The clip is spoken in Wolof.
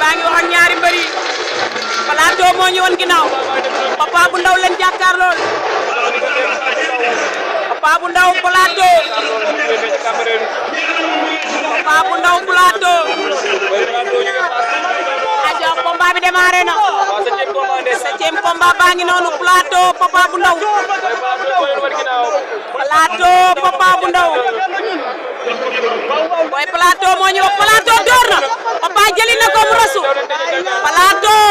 baa ngi wax ak ñaari mbër yi Plateau moo ñu woon ginnaaw Papa bu Ndaw lañ jàkkaarlool Papa bu Ndaw Plateau Papa bu Ndaw Plateau aja combat bi démarré na septième combat baa ngi noonu Plateau Papa bu Ndaw Plateau Papa bu Ndaw Boy Plateau moo ñu wax Plateau door na Papa jëli na ko mu rasu Plateau